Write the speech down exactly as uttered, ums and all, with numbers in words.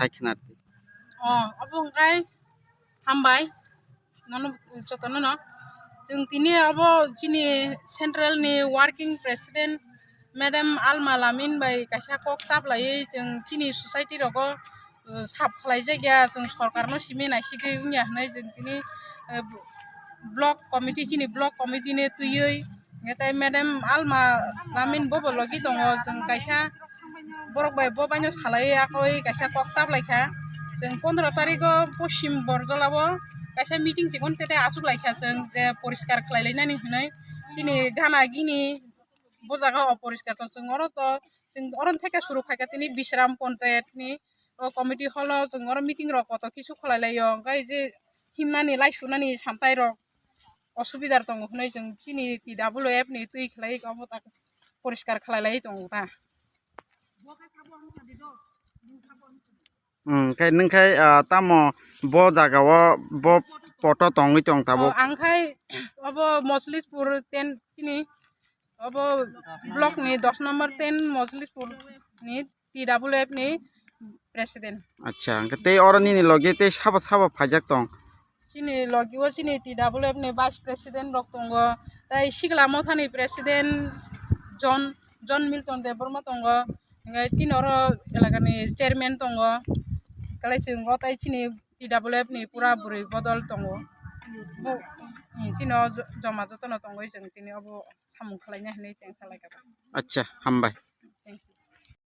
thai khna rwdi. Oh, obo hwnkhe hambai nono jotono no. Chwng tini obo chini central ni working president Madam Alma Lamin bai kaisa kok chaplaiwi chwng chini society rogo, uh, sap khlaijakya, chwng sorkarno simi naisigwi wngya hwnwi chwng tini, uh, block committee, chini block committee ni twiwi, hwnkhe tei Madam Alma Lamin bobo logi tongo, chwng kaisa borok bai bo baino salaiwi yakwi kaisa kok chaplaikha. Chwng pondro tarikgo Poschim Borjolao kaisa meeting chikon tete achuklaikha chwng je poriskar khlailainani hwnwi, chini gana gini bo jaga oporiskar tong, chwng oro to, chwng oro theke suru khaikha tini Bisram Ponchayat ni o committee hall o chwng oro meeting rok koto kisu khlai lai o, hwnkhe je himnani lai sunani samtai rok osubidar tongo hwnwi chwng chini T W F ni twi khlai obo ta poriskar khlai lai tongo ta. Hmm, khai nwng khai, ah, tamo bo jaga o bo poto tongwi tong tabuk? Oh, ang khai obo Moslispur ten chini obo block ni dos number ten Moslispur ni T W F ni president. Acha, hwnkhe tei oro nini logi tei sabo sabo phaijak tong? Chini logi o chini T W F ni vice president rok tongo, tei Sigla Motha ni president John, John Milton Debbarma tongo, hwnkhe chini oro elaka ni chairman tongo, kwlai chwng o tei chini T W F ni pura bwrwi bodol tongo. Bo, hmm, chini o jo-, joma jotono tongwi chwng tini obo samung khlaina hinwi chwng salaikha. Acha, hambai.